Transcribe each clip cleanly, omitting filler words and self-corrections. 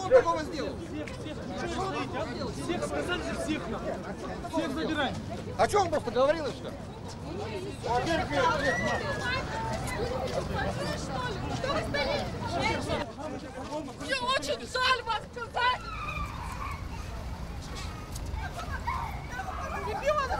он такого сделал? Всех сказали же, всех нам. Всех забираем. А что он просто говорил и все? Что вы стоите? Мне очень жаль вас сказать. Ребенок!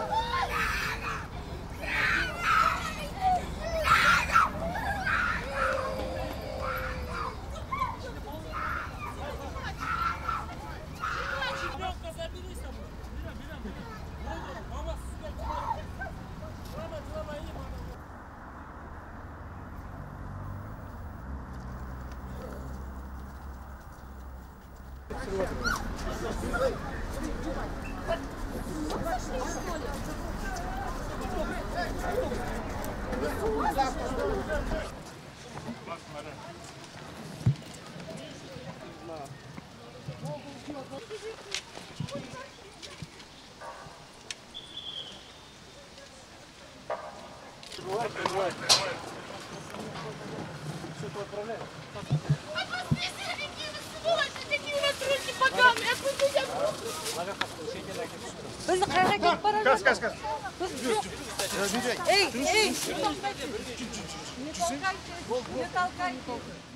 Эй, эй! Не толкайте, не толкайте.